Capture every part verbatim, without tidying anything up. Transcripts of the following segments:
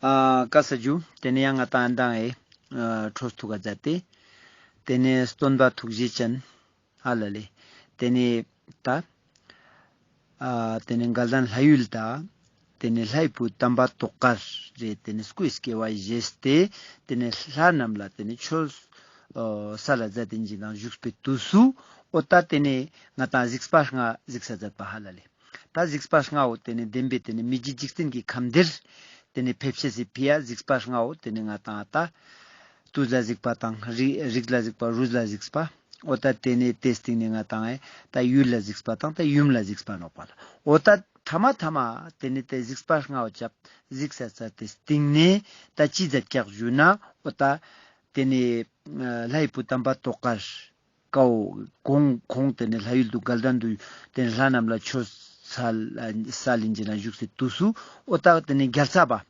ཨ་ཀ་ས་ཇུ། ཏེ་ནེ་ཡང་ང་ཏང་ཨ་མདང་ཨེ་ཨ་འཕྲོས་ཐུག་ག་ཛད་དེ། ཏེ་ནེ་སྟོན་པ་ཐུགས་རྗེ་ཅན་ཧ་ལ་ལེ། ཏེ་ནེ་ད་ཨ་ཏེ་ནེ་དགའ་ལྡན་ལྷ་ཡུལ་ད་ཏེ་ནེ་ལྷའི་བུ་དམ་པ་ཏོག་དཀར་རེ་ཏེ་ནེ་སྐུའི་སྐྱེ་བ་བཞེས་ཏེ་ཏེ་ནེ་ལྷ་རྣམས་ལ་ཏེ་ནེ་ཆོས་ཨ་སལ་ལ་ཛད་དེ་ཨིན་ཅིག་དང་བཞུགས་པའི་དུས་སུ་འོ་ད་ཏེ་ནེ་ང་ཏང་གཟིགས་པ་ལྔ་གཟིགས་ས་ཛད་པ་ཧ་ལ་ལེ། ད་གཟིགས་པ་ལྔ་བོ་ཏེ་ནེ་བདེན་པའི་ཏེ་ནེ་མི་མཇེད་འཇིག་རྟེན་གྱི་ཁམས་འདིར་ཏེ་ནེ་ཕེབས་ཤེས་སི་ཕི་ཡ་གཟིགས་པ་ལྔ་བོ་ཏེ་ནེ་ང་ཏང་ད་དུས་ལ་གཟིགས་པ་དང་རི་རིགས་ལ་གཟིགས་པ་རུས་ལ་གཟིགས་པ་འོ་ད་ཏེ་ནེ་ཏེའི་སྟིང་ནེ་ང་ཏང་ཨེ་ད་ཡུལ་ལ་གཟིགས་པ་དང་ད་ཡུམ་ལ་གཟིགས་པ་ནོག་པ་ལ། འོ་ད་ཐ་མ་ཐ་མ་ཏེ་ནེ་ཏེ་གཟིགས་པ་ལྔ་བོ་ཅབ་གཟིགས་ས་ས་ཏེའི་སྟིང་ནེ་ད་ཅི་ཛད་ཀྱག་ཞུ་ན་འོ་ད་ཏེ་ནེ་ལྷའི་བུ་དམ་པ་ཏོག་དཀར་ཀའོ་ཁོང་ཁོང་ཏེ་ནེ་ལྷ་ཡུལ་དུ་དགའ་ལྡན་དུ་ཏེ་ནེ་ལྷ་རྣམས་ལ་ཆོས་སལ་སལ་ཨིན་ཅིག་ན་བཞུགས་སའི་དུས་སུ་འོ་ད་ཏེ་ནེ་རྒྱལ་ཚབ་པ་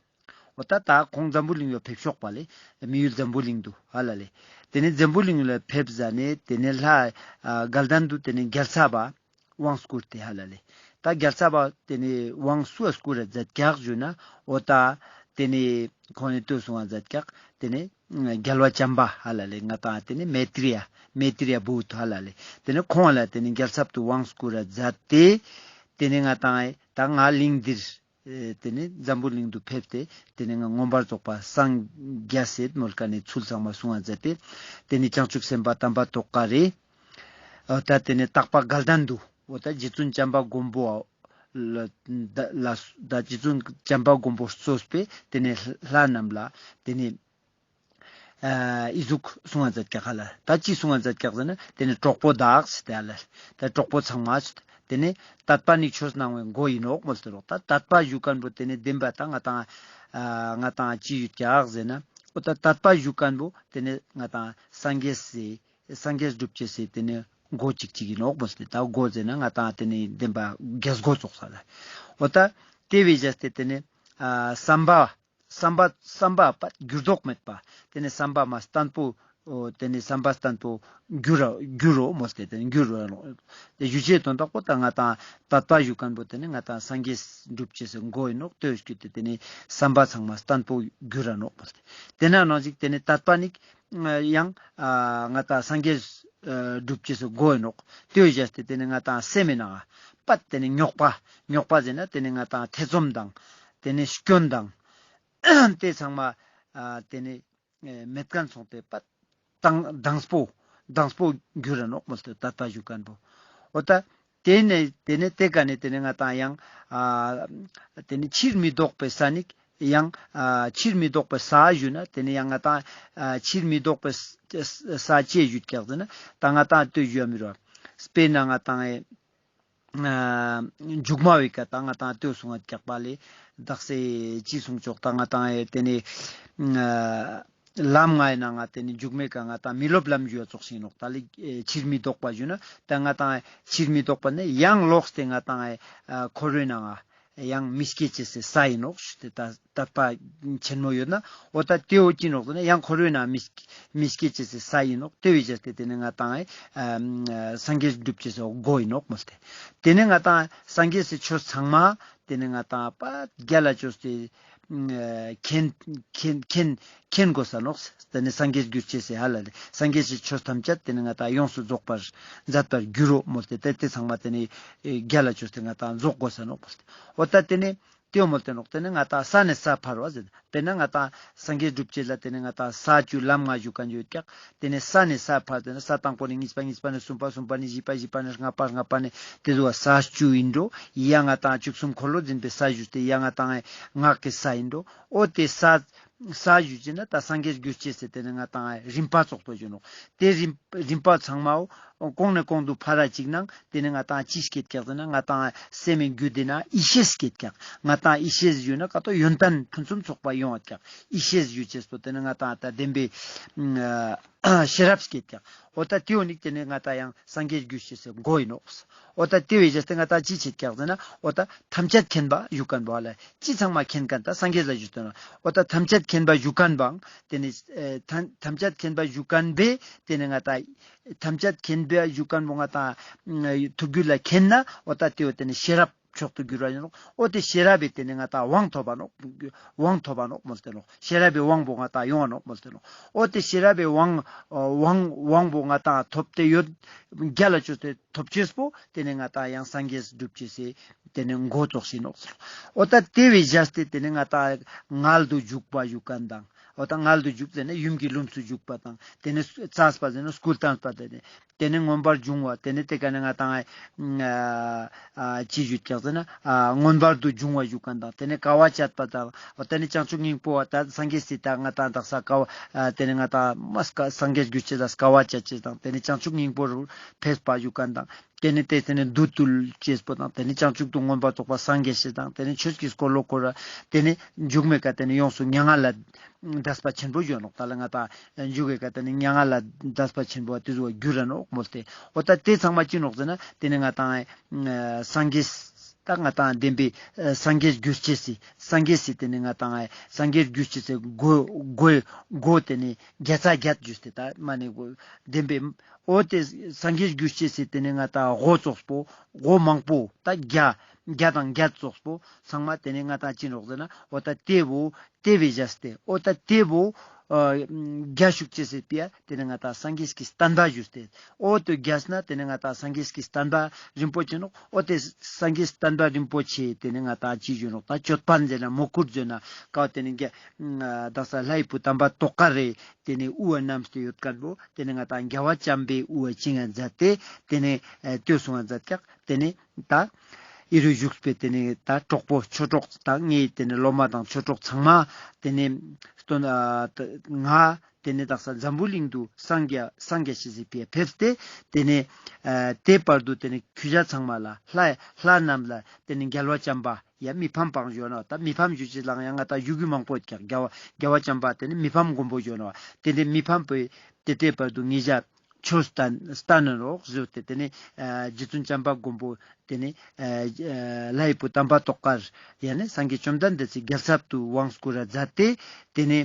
འོ་ད་ད་ཁོང་འཛམ་བུ་གླིང་ཡོ་ཕེབས་ཤོག་པ་ལེ། མི་ཡུལ་འཛམ་བུ་གླིང་དུ་ཧ་ལ་ལེ། ཏེ་ནེ་འཛམ་བུ་གླིང་ལ་ཕེབས་ཟ་ནེ་ཏེ་ནེ་ལྷ་ཨ་དགའ་ལྡན་དུ་ཏེ་ནེ་རྒྱལ་ཚབ་པ་དབང་བསྐུར་ཏེ་ཧ་ལ་ལེ། ད་རྒྱལ་ཚབ་པ་ཏེ་ནེ་དབང་སུའ་བསྐུར་ར་ཛད་ཀྱག་ཞུ་ན་འོ་ད་ཏེ་ནེ་ཁོང་ནེ་ལྟོས་སུང་བ་ཛད་ཀྱག་ཏེ་ནེ་རྒྱལ་བ་བྱམས་པ་ཧ་ལ་ལེ་ང་ཏང་ཏེ་ནེ་མེ་ཏྲི་ཡ་མེ་ཏྲི་ཡ་བུ་ཐུ་ཧ་ལ་ལེ། ཏེ་ནེ་ཁོང་ལ་ཏེ་ནེ་རྒྱལ་ཚབ་ཏུ་དབང་བསྐུར་ར་ཛད་དེ་ཏེ་ནེ་ང་ཏང་ཨེ་ད་ང་གླིང་འདིར་ཨེ་ཏེ་ནེ་འཛམ་བུ་གླིང་དུ་ཕེབས་ཏེ་ཏེ་ནེ་ང་མངོན་པར་རྫོགས་པ་སངས་རྒྱས་སེ་མོལ་ཀ་ནེ་ཚུལ་ཚང་མ་སུང་བ་ཛད་དེ་ཏེ་ནེ་བྱང་ཆུབ་སེམས་དཔའ་དམ་པ་ཏོག་དཀར་རེ་འོ་ད་ཏེ་ནེ་དག་པ་དགའ་ལྡན་དུ་འོ་ད་རྗེ་བཙུན་བྱམས་པ་མགོན་པོ་ལ་ད་ལ་ད་རྗེ་བཙུན་བྱམས་པ་མགོན་པོ་གཙོས་པའི་ཏེ་ནེ་ལྷ་རྣམས་ལ་ཏེ་ནེ་ཨ་ཨི་ཟུག་སུང་བ་ཛད་ཀྱག་ཧ་ལ། ད་ཅི་སུང་བ་ཛད་ཀྱག་ཟེར་ན་ཏེ་ནེ་གྲོགས་པོ་དག་ཟེར་ཏེ་ཧ་ལ་ད་གྲོགས་པོ་ཚང་མ་ཟེར་ཏེ་ཏེ་ནེ་དད་པ་ནི་ཆོས་སྣང་བའི་སྒོ་ཡིན་ནོག་མོལ་ཏེ་རོག། ད་དད་པ་ཞུ་ཁན་བོ་ཏེ་ནེ་བདེན་པ་ད་ང་ཏང་ཨ་ང་ཏང་ཅི་ཡོད་ཀྱག་ཟེར་ན་འོ་ད་དད་པ་ཞུ་ཁན་བོ་ཏེ་ནེ་ང་ཏང་སངས་རྒྱས་སི་སངས་རྒྱས་སྒྲུབ་ཅེས་སི་ཏེ་ནེ་སྒོ་ཅིག་ཅིག་ཡིན་ནོག་མོལ་ཏེ། ད་སྒོ་ཟེར་ན་ང་ཏང་ཏེ་ནེ་བདེན་པ་རྒྱལ་སྒོ་ཙོགས་ས་ལ། འོ་ད་ཏེ་བོའི་རྒྱས་ཏེ་ཏེ་ནེ་ཨ་བསམ་པ་བསམ་པ་བསམ་པ་པ་འགྱུར་ལྡོག་མེད་པ། ཏེ་ནེ་བསམ་པ་མ་བརྟན་པོ་འོ་ཏེ་ནེ་བསམ་པ་བརྟན་པོ་འགྱུར་ར་འགྱུར་རོ་མོལ་ཏེ་ཏེ་ནེ་འགྱུར་རོ་ནོག། ཏེ་ཞུ་ཅེས་དོན་དག་པོ་ད་ང་ཏང་དད་པ་ཞུ་ཁན་བོ་ཏེ་ནེ་ང་ཏང་སངས་རྒྱས་སྒྲུབ་ཅེས་སི་སྒོ་ཡིན་ནོག། ཏེ་བོ་ཞུ་ཏེ་ཏེ་ནེ་བསམ་པ་ཚང་མ་བརྟན་པོ་འགྱུར་ར་ནོག་མོལ་ཏེ། ཏེ་ནེ་ནང་ཞིག་ཏེ་ནེ་དད་པ་ནི་ཡང་ཨ་ང་ཏང་སངས་རྒྱས་ཨ་སྒྲུབ་ཅེས་སི་སྒོ་ཡིན་ནོག། ཏེ་བོ་རྒྱས་ཏེ་ཏེ་ནེ་ང་ཏང་སེམས་མི་ནང་པ་ཏེ་ནེ་རྙོག་པ་རྙོག་པ་ཟེར་ན་ཏེ་ནེ་ང་ཏང་ཐེ་ཚོམ་དང་ཏེ་ནེ་སྐྱོན་དང་ཏེ་ཚང་མ་ཨ་ཏེ་ནེ་ཨེ་མེད་ཁན་སོང་སྟེ་པ་དང་དྭངས་པོ་དྭངས་པོ་འགྱུར་ར་ནོག་མོལ་ཏེ་དད་པ་ཞུ་ཁན་བོ། འོ་ད་ཏེ་ནེ་ཏེ་ནེ་ཏེ་ཀ་ནེ་ཏེ་ནེ་ང་ཏང་ཡང་ཨ་ཏེ་ནེ་ཕྱིར་མི་ལྡོག་པའི་ས་ནི་ཡང་ཨ་ཕྱིར་མི་ལྡོག་པའི་ས་ཞུ་ན་ཏེ་ནེ་ཡང་ང་ཏང་ཨ་ཕྱིར་མི་ལྡོག་པའི་ས་ས་ཅི་ཞུ་ཀྱག་ཟེར་ན་ད་ང་ཏང་ལྟོས་ཞུ་ཡ་མི་རུང་། དཔེར་ན་ང་ཏང་ཨེ་ཨ་མཇུག་མ་བོའི་ཀ་ད་ང་ཏང་ལྟོས་སུང་བ་ཀྱག་པ་ལེ། དག་ས་ཅི་སུང་ཅོག་ད་ང་ཏང་ཨེ་ཏེ་ནེ་ཨ་ལམ་ལྔའི་ནང་ང་ཏེ་ནེ་མཇུག་མའི་ཀ་ང་ཏང་མི་སློབ་ལམ་ཞུ་བ་ཙོགས་ཤིག་ནོག། ད་ལེ་ཨེ་ཕྱིར་མི་ལྡོག་པ་ཞུ་ན་ད་ང་ཏང་ཨེ་ཕྱིར་མི་ལྡོག་པ་ནི་ཡང་ལོག་སྟེ་ང་ཏང་ཨེ་ཨ་འཁོར་བའི་ནང་ང་ཡང་མི་སྐྱེ་ཅེས་སི་ས་ཡིན་ནོག་ཞུ་སྟེ་ད་དད་པ་ཆེན་མོ་ཡོད་ན་འོ་ད་ཏེ་བོ་ཅི་ནོག་ཟེར་ན་ཡང་འཁོར་བའི་ནང་མི་མི་སྐྱེ་ཅེས་སི་ས་ཡིན་ནོག། ཏེ་བོའི་རྒྱས་ཏེ་ཏེ་ནེ་ང་ཏང་ཨེ་ཨ་སངས་རྒྱས་སྒྲུབ་ཅེས་སི་སྒོ་ཡིན་ནོག་མོལ་ཏེ། ཏེ་ནེ་ང་ཏང་སངས་རྒྱས་སི་ཆོས་ཚང་མ་ཏེ་ནེ་ང་ཏང་པ་རྒྱལ་ལ་ཅོས་ཏེ་ཨ་མཁྱེན་མཁྱེན་མཁྱེན་མཁྱེན་དགོས་ས་ནོག། ཏེ་ནེ་སངས་རྒྱས་གྱུར་ཅེས་སི་ཧ་ལ་ལེ་སངས་རྒྱས་སི་ཆོས་ཐམས་ཅད་ཏེ་ནེ་ང་ཏང་ཡོངས་སུ་རྫོགས་པར་མཛད་པར་འགྱུར་རོ་མོལ་ཏེ་ཏེ་ཏེ་ཚང་མ་ཏེ་ནེ་ཨེ་རྒྱལ་ལ་ཅོས་ཏེ་ང་ཏང་རྫོགས་དགོས་ས་ནོག་མོལ་ཏེ། འོ་ད་ཏེ་ནེ་ཏེ་བོ་མོལ་ཏེ་ནོག། ཏེ་ནེ་ང་ཏང་ས་ནེ་ས་ཕར་བ་ཟེར། དཔེར་ན་ང་ཏང་སངས་རྒྱས་སྒྲུབ་ཅེས་ལ་ཏེ་ནེ་ང་ཏང་ས་བཅུ་ལམ་ལྔ་ཞུ་ཁན་ཡོད་ཀྱག། ཏེ་ནེ་ས་ནེ་ས་ཕར་ཏེ་ནེ་ས་དང་པོ་ནེ་གཉིས་པ་གཉིས་པ་ནེ་གསུམ་པ་གསུམ་པ་ནེ་བཞི་པ་བཞི་པ་ནེ་ལྔ་པ་ལྔ་པ་ནེ་ཏེ་ཟུག་ས་བཅུ་ཡིན་འགྲོ། ཡ་ང་ཏང་བཅུ་གསུམ་འཁོར་ལོ་འཛིན་པའི་ས་ཞུས་ཏེ་ཡ་ང་ཏང་སྔགས་ཀྱི་ས་ཡིན་འགྲོ། འོ་ཏེ་ས་ས་ཞུ་ཅེས་ན་ད་སངས་རྒྱས་གྱུར་ཅེས་སི་ཏེ་ནེ་ང་ཏང་རིམ་པ་ཙོགས་པོ་ཞུ་ནོག། ཏེ་རིམ་རིམ་པ་ཚང་མ་བོ་གོང་ནེ་གོང་དུ་ཕར་ར་ཅིག་ནང་ཏེ་ནེ་ང་ཏང་ཅི་སྐྱེད་ཀྱག་ཟེར་ན་ང་ཏང་སེམས་སི་རྒྱུད་དེ་ན་ཡེ་ཤེས་སྐྱེད་ཀྱག། ང་ཏང་ཡེ་ཤེས་ཞུ་ན་ཀ་ཏོ་ཡོན་ཏན་ཕུན་སུམ་ཚོགས་པ་ཡོང་བ་ཀྱག། ཡེ་ཤེས་ཞུ་ཅེས་པོ་ཏེ་ནེ་ང་ཏང་ད་བདེན་པའི་ཤེས་རབ་སྐྱེད་ཀྱག། འོ་ད་ཏེ་བོ་ནི་ཏེ་ནེ་ང་ཏང་ཡང་སངས་རྒྱས་གྱུར་ཅེས་སི་སྒོ་ཡིན་ནོག། འོ་ད་ཏེ་བོའི་རྒྱས་ཏེ་ང་ཏང་ཅི་བྱེད་ཀྱག་ཟེར་ན་འོ་ད་ཐམས་ཅད་མཁྱེན་པ་ཞུ་ཁན་བོ་ལ་ཅི་ཚང་མ་མཁྱེན་ཁན་ད་སངས་རྒྱས་ལ་ཞུ་དོན་ན་འོ་ད་ཐམས་ཅད་མཁྱེན་པ་ཞུ་ཁན་བོའང་ཏེ་ནེ་ཨེ་ཐམས་ཐམས་ཅད་མཁྱེན་པ་ཞུ་ཁན་བོའི་ཏེ་ནེ་ང་ཏང་ཐམས་ཅད་མཁྱེན་པ་ཞུ་ཁན་བོ་ང་ཏང་ཐུགས་རྒྱུད་ལ་མཁྱེན་ན་འོ་ད་ཏེ་བོ་ཏེ་ནེ་ཤེས་རབ་ མཆོག་ཏུ་གྱུར་བ་ཡིན་ནོག། འོ་ཏེ་ཤེས་རབ་བི་ཏེ་ནེ་ང་ཏང་དབང་ཐོབ་པ་ནོག། དབང་ཐོབ་པ་ནོག་མོལ་ཏེ་ནོག། ཤེས་རབ་བི་དབང་པོ་ང་ཏང་ཡོང་བ་ནོག་མོལ་ཏེ་ནོག། འོ་ཏེ་ཤེས་རབ་བི་དབང་དབང་དབང་པོ་ང་ཏང་ཐོབ་སྟེ་ཡོད། རྒྱལ་ལ་བཅོས་ཏེ་ཐོབ་ཅེས་པོ་ཏེ་ནེ་ང་ཏང་ཡང་སངས་རྒྱས་སྒྲུབ་ཅེས་སི་ཏེ་ནེ་འགོ་ཙོགས་ཤིག་ནོག་ཟེར། འོ་ད་ཏེ་བོའི་བཞག་སྟེ་ཏེ་ནེ་ང་ཏང་མངལ་དུ་འཇུག་པ་ཞུ་ཁན་དང་། འོ་ད་མངལ་དུ་འཇུག་ཟེར་ན་ཡུམ་གྱི་ལྷུམས་སུ་འཇུག་པ་དང་། ཏེ་ནེ་བཙས་པ་ཟེར་ན་སྐུ་བལྟམས་པ་ཏེ་ནེ། ཏེ་ནེ་མངོན་པར་འབྱུང་བ་ཏེ་ནེ་ཏེ་ཀ་ནེ་ང་ཏང་ཨ་ཨ་ཅི་ཞུ་ཀྱག་ཟེར་ན་ཨ་མངོན་པར་དུ་འབྱུང་བ་ཞུ་ཁན་དང་། ཏེ་ནེ་དཀའ་བ་སྤྱད་པ་དང་། འོ་ཏེ་ནེ་བྱང་ཆུབ་སྙིང་པོ་བ་ད་སངས་རྒྱས་སི་ད་ང་ཏང་དག་ས་དཀའ་བ་ཨ་ཏེ་ནེ་ང་ཏང་མ་སྐ་སངས་རྒྱས་གྱུར་ཅེས་ལ་དཀའ་བ་སྤྱད་ཅེས་དང་། ཏེ་ནེ་བྱང་ཆུབ་སྙིང་པོ་རུ་ཕེབས་པ་ཞུ་ཁན་དང་། ཏེ་ནེ་ཏེ་ཏེ་ནེ་བདུད་བཏུལ་ཅེས་པོ་དང་། ཏེ་ནེ་བྱང་ཆུབ་ཏུ་མངོན་པར་རྫོགས་པ་སངས་རྒྱས་ཤེས་དང་། ཏེ་ནེ་ཆོས་ཀྱི་འཁོར་ལོ་བསྐོར་ར་ཏེ་ནེ་མཇུག་མའི་ཀ་ཏེ་ནེ་ཡོངས་སུ་མྱ་ངན་ལས་འདས་པ་ཆེན་པོ་ཡོད་ནོག། ད་ལ་ང་ཏང་མཇུག་གི་ཀ་ཏེ་ནེ་མྱ་ངན་ལས་འདས་པ་ཆེན་པོ་ཏེ་ཟུག་གྱུར་ར་ནོག་མོལ་ཏེ། འོ་ད་ཏེ་ཚང་མ་ཅི་ནོག་ཟེར་ན་ཏེ་ནེ་ང་ཏང་ཨ་སངས་རྒྱས་ད་ང་ཏང་བདེན་པའི་ཨ་སངས་རྒྱས་གྱུར་ཅེས་སི་སངས་རྒྱས་སི་ཏེ་ནེ་ང་ཏང་ཨ་སངས་རྒྱས་གྱུར་ཅེས་སི་སྒོ་སྒོ་སྒོ་ཏེ་ནེ་བརྒྱ་རྩ་བརྒྱད་ཞུས་ཏེ་ད་མ་ནེ་སྒོ་བདེན་པའི། འོ་ཏེ་སངས་རྒྱས་གྱུར་ཅེས་སི་ཏེ་ནེ་ང་ཏང་སྒོ་ཙོགས་པོ་སྒོ་མང་པོ་ད་བརྒྱ་བརྒྱ་དང་བརྒྱད་ཙོགས་པོ་ཚང་མ་ཏེ་ནེ་ང་ཏང་ཅི་ནོག་ཟེར་ན་འོ་ད་ཏེ་བོ་ཏེ་བོའི་བཞག་སྟེ་འོ་ད་ཏེ་བོ་ཨ་རྒྱ་ཤུག་ཅེས་སི་ཕི་ཡ་ཏེ་ནེ་ང་ཏང་སངས་རྒྱས་ཀྱི་བསྟན་པ་ཞུས་ཏེ། འོ་ཏེ་རྒྱས་ན་ཏེ་ནེ་ང་ཏང་སངས་རྒྱས་ཀྱི་བསྟན་པ་རིན་པོ་ཆེ་ནོག། འོ་ཏེ་སངས་རྒྱས་བསྟན་པ་རིན་པོ་ཆེ་ཏེ་ནེ་ང་ཏང་ཅི་ཞུ་ནོག་ད་ཅོད་པན་ཟེར་ན་མོ་ཀུར་ཟེར་ན་ཀ་ཏེ་ནེ་རྒྱ་ཨ་དག་ས་ལྷའི་བུ་དམ་པ་ཏོག་དཀར་རེ་ཏེ་ནེ་དབུ་བ་བསྣམས་ཏེ་ཡོད་ཁན་བོ་ཏེ་ནེ་ང་ཏང་རྒྱལ་བ་བྱམས་པའི་དབུ་བ་བཅིངས་ཡ་མཛད་དེ་ཏེ་ནེ་ཨ་ལྟོས་སོང་ཡ་མཛད་ཀྱག། ཏེ་ནེ་ད་ཨི་རུ་བཞུགས་པའི་ཏེ་ནེ་ད་གྲོགས་པོ་ཆོས་གྲོགས་ད་ངའི་ཏེ་ནེ་སློབ་མ་དང་ཆོས་གྲོགས་ཚང་མ་ཏེ་ནེ་སྟོན་ཨ་ང་ཏེ་ནེ་དག་ས་འཛམ་བུ་གླིང་དུ་སངས་རྒྱས་སངས་རྒྱས་ཤེས་སི་ཕི་ཡ་ཕེབས་ཏེ་ཏེ་ནེ་ཨ་ཏེ་བར་དུ་ཏེ་ནེ་ཁྱོ་ཞ་ཚང་མ་ལ་ལྷ་ལྷ་རྣམས་ལ་ཏེ་ནེ་རྒྱལ་བ་བྱམས་པ་ཡ་མི་ཕམ་པའང་ཞུ་ནོག། ད་མི་ཕམ་ཞུ་ཅེས་ལའང་ཡང་ང་ཏང་ཞུ་རྒྱུ་མང་པོ་ཡོད་ཀྱག། རྒྱལ་བ་རྒྱལ་བ་བྱམས་པ་ཏེ་ནེ་མི་ཕམ་མགོན་པོ་ཞུ་ནོག། ཏེ་ནེ་མི་ཕམ་པའི་ཏེ་ཏེ་བར་དུ་ངེད་ཅག་ཆོས་བསྟན་བསྟན་ནོག་ཞུས་ཏེ་ཏེ་ནེ་ཨ་རྗེ་བཙུན་བྱམས་པ་མགོན་པོ་ཏེ་ནེ་ཨ་ལྷའི་བུ་དམ་པ་ཏོག་དཀར་ཡ་ནི་སངས་རྒྱས་བཅོམ་ལྡན་འདས་སི་རྒྱལ་ཚབ་ཏུ་དབང་བསྐུར་ར་མཛད་དེ་ཏེ་ནེ་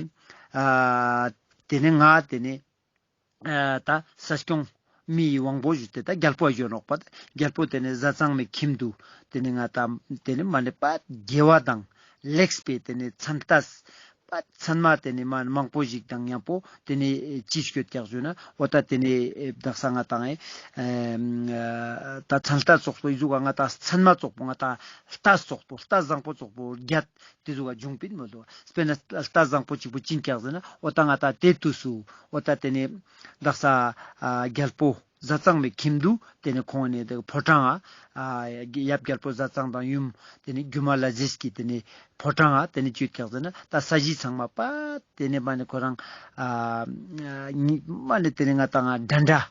ཨ་ཏེ་ནེ་ང་ཏེ་ནེ་ཨ་ད་ས་སྐྱོང་མིའི་དབང་པོ་ཞུས་ཏེ་ད་རྒྱལ་པོ་ཞུ་ནོག་པ། རྒྱལ་པོ་ཏེ་ནེ་ཟས་གཙང་མའི་ཁྱིམ་དུ་ཏེ་ནེ་ང་ཏང་ཏེ་ནེ་མ་ནེ་པ་དགེ་བ་དང་ལེགས་པའི་ཏེ་ནེ་མཚན་ལྟས་པ་མཚན་མ་ཏེ་ནེ་མ་མང་པོ་ཞིག་དང་མཉམ་པོ་ཏེ་ནེ་ཅི་སྐྱོད་ཀྱག་ཞུ་ན་འོ་ད་ཏེ་ནེ་དག་ས་ང་ཏང་ཨེ་ད་མཚན་ལྟས་ཙོགས་པོ་ཨི་ཟུག་ག་ང་ཏང་མཚན་མ་ཙོགས་པོ་ང་ཏང་ལྟས་ཙོགས་པོ་ལྟས་བཟང་པོ་ཙོགས་པོ་བརྒྱད་ཏེ་ཟུག་ག་བྱུང་པིན་མོལ་དོ། དཔེར་ན་ལྟས་བཟང་པོ་གཅིག་པོ་ཅི་ཨིན་ཀྱག་ཟེར་ན་འོ་ད་ང་ཏང་ཏེ་དུས་སུ་འོ་ད་ཏེ་ནེ་དག་ས་ཨ་རྒྱལ་པོ་ཟས་གཙང་མའི་ཁྱིམ་དུ་ཏེ་ནེ་ཁོང་ནེ་ཕོ་བྲང་ང་ཨ་ཡབ་རྒྱལ་པོ་ཟས་གཙང་དང་ཡུམ་ཏེ་ནེ་སྒྱུ་མ་ལྷ་མཛེས་ཀྱི་ཏེ་ནེ་ཕོ་བྲང་ང་ཏེ་ནེ་ཅི་ཡོད་ཀྱག་ཟེར་ན་ད་ས་གཞི་ཚང་མ་པ་ཏེ་ནེ་མ་ནེ་ཁོ་རང་ཨ་མ་ནེ་ཏེ་ནེ་ང་ཏང་ང་འདྲ་འདྲ་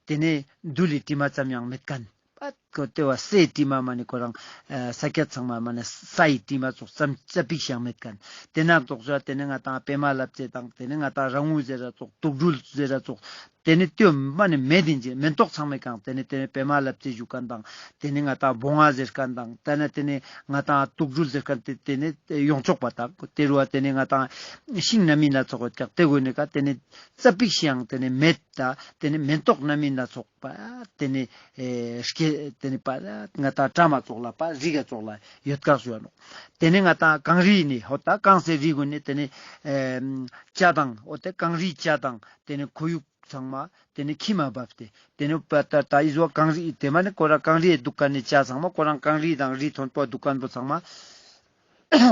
ཏེ་ནེ་རྡུལ་ལི་དྲི་མ་ཙམ་ཡང་མེད་ཁན། པ་ཁོ་ཏེ་བ་སའི་དྲི་མ་མ་ནེ་ཁོ་རང་ཨ་ས་ཀྱད་ཚང་མ་མ་ནེ་སའི་དྲི་མ་ཙོགས་ཙམ་ཙ་པིག་ཤིག་ཡང་མེད་ཁན། ཏེ་ན་ཙོགས་ཟེར་ཏེ་ནེ་ང་ཏང་པད་མ་ལབ་ཙེ་དང་ཏེ་ནེ་ང་ཏང་ར་ངུ་ཟེར་ར་ཙོགས་དུག་སྦྲུལ་ཟེར་ར་ཙོགས་ཏེ་ནེ་ཏེ་མ་ནེ་མེད་དེ་ཅི་མེན་ཏོག་ཚང་མའི་ཀ་ཏེ་ནེ་ཏེ་ནེ་པད་མ་ལབ་ཙེ་ཞུ་ཁན་དང་ཏེ་ནེ་ང་ཏང་བོང་ང་ཟེར་ཁན་དང་ཏེ་ནེ་ཏེ་ནེ་ང་ཏང་དུག་སྦྲུལ་ཟེར་ཁན་ཏེ་ཏེ་ནེ་ཡོང་ཆོག་པ་དང་ཏེ་རུ་བ་ཏེ་ནེ་ང་ཏང་ཤིང་སྣ་མིན་སྣ་ཚོགས་ཡོད་ཀྱག། ཏེ་གོ་ནེ་ཀ་ཏེ་ནེ་ཙ་པིག་ཤིག་ཡང་ཏེ་ནེ་མེད་ད་ཏེ་ནེ་མེན་ཏོག་སྣ་མིན་སྣ་ཚོགས་པ་ཏེ་ནེ་ཨེ་སྐྱེ་ཏེ་ནེ་པ་ང་ཏང་བྲམ་ཙོགས་ལ་པ་རི་ག་ཙོགས་ལ་ཡོད་ཀྱག་ཞུ་ནོག། ཏེ་ནེ་ང་ཏང་གངས་རི་ནི་འོ་ད་གངས་སེ་རི་གུན་ནི་ཏེ་ནེ་ཨེ་བྱ་དང་འོ་ད་གངས་རིའི་བྱ་དང་ཏེ་ནེ་ཁོར་ཡུག་ཚང་མ་ཏེ་ནེ་ཁྱིམ་མ་བབས་ཏེ་ཏེ་ནེ་པ་ད་ད་ཨི་ཟོ་གངས་རི་ཏེ་མ་ནེ་ཁོ་རང་གངས་རི་དུག་ཁན་ནི་བྱ་ཚང་མ་ཁོ་རང་གངས་རི་དང་རི་ཐོན་པོ་དུག་ཁན་པོ་ཚང་མ་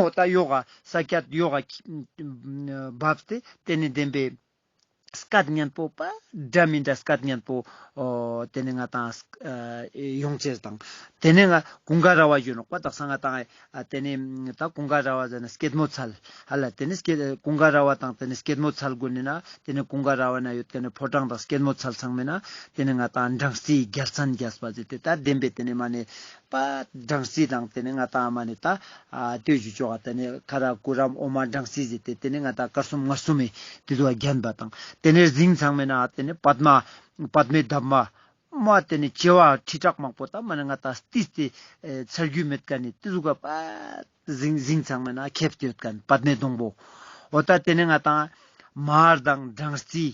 འོ་ད་ཡོག་ག་ས་ཀྱད་ཡོག་ག་བབས་ཏེ་ཏེ་ནེ་བདེན་པའི་སྐད་སྙན་པོ་པ་འདྲ་མི་འདྲ་སྐད་སྙན་པོ་འོ་ཏེ་ནེ་ང་ཏང་ཨ་ཡོང་ཅེས་དང་ཏེ་ནེ་ང་ཀུན་དགའ་ར་བ་ཞུ་ནོག་པ། དག་ས་ང་ཏང་ཨ་ཏེ་ནེ་ད་ཀུན་དགའ་ར་བ་ཟེར་ན་སྐྱེད་མོས་ཚལ་ཧ་ལ་ཏེ་ནེ་སྐྱེད་ཀུན་དགའ་ར་བ་དང་ཏེ་ནེ་སྐྱེད་མོས་ཚལ་གུན་ནི་ན་ཏེ་ནེ་ཀུན་དགའ་ར་བ་ན་ཡོད་ཏེ་ནེ་ཕོ་བྲང་དང་སྐྱེད་མོས་ཚལ་ཚང་མའི་ན་ཏེ་ནེ་ང་ཏང་སྦྲང་རྩིའི་རྒྱལ་མཚན་རྒྱས་པ་ཟེར་ཏེ་ད་བདེན་པའི་ཏེ་ནེ་མ་ནེ་པ་སྦྲང་རྩི་དང་ཏེ་ནེ་ང་ཏང་མ་ནེ་ད་ཨ་ལྟོས་ཞུ་ཆོག་ག། ཏེ་ནེ་ཁ་ར་ཀུ་རམ་འོ་མ་སྦྲང་རྩི་ཟེར་ཏེ་ཏེ་ནེ་ང་ཏང་དཀར་གསུམ་མངར་གསུམ་མི་ཏེ་ཚོ་བ་བརྒྱན་པ་དང་ཏེ་ནེ་རྫིང་ཚང་མའི་ན་ཏེ་ནེ་པདྨ་པདྨའི་འདབ་མ་མ་ཏེ་ནེ་བྱེ་བ་ཁྲི་ཕྲག་མང་པོ་ད་མ་ནེ་ང་ཏང་ཏིས་ཏེ་ཨེ་ཚར་རྒྱུ་མེད་ཁན་ནི་ཏེ་ཚོ་ག་པ་རྫིང་རྫིང་ཚང་མའི་ན་ཁེབས་ཏེ་ཡོད་ཁན་པདྨའི་སྡོང་པོ། འོ་ད་ཏེ་ནེ་ང་ཏང་མར་དང་སྦྲང་རྩི་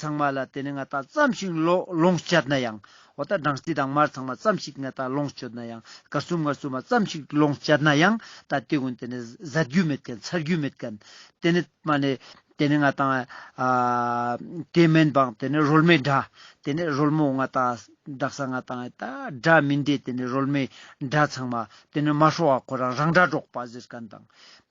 ཚང་མ་ལ་ཏེ་ནེ་ང་ཏང་ཙམ་ཞིག་ལོ་ལོངས་སྤྱད་ན་ཡང་ འོ་ད་སྦྲང་རྩི་དང་མར་ཚང་མ་ཙམ་ཞིག་ང་ཏང་ལོངས་སྤྱོད་ན་ཡང་། དཀར་གསུམ་མངར་གསུམ་མ་ཙམ་ཞིག་ལོངས་སྤྱད་ན་ཡང་། ད་དེ་ཀུན་དེ་ནེ་ཟད་རྒྱུ་མེད་མཁན་ཚར་རྒྱུ་མེད་མཁན། དེ་ནེ་མ་ནེ་དེ་ནེ་ང་ཏང་ཨ་དེ་མེན་པང་དེ་ནེ་རོལ་མོའི་སྒྲ། དེ་ནེ་རོལ་མོ་ང་ཏང་དག་ས་ང་ཏང་ད་སྒྲ་མི་འདྲེ་དེ་ནེ་རོལ་མོའི་སྒྲ་ཚང་མ་དེ་ནེ་མ་ཧྲོ་བ་ཁོ་རང་རང་སྒྲ་སྒྲོག་པ་ཟེར་མཁན་དང་།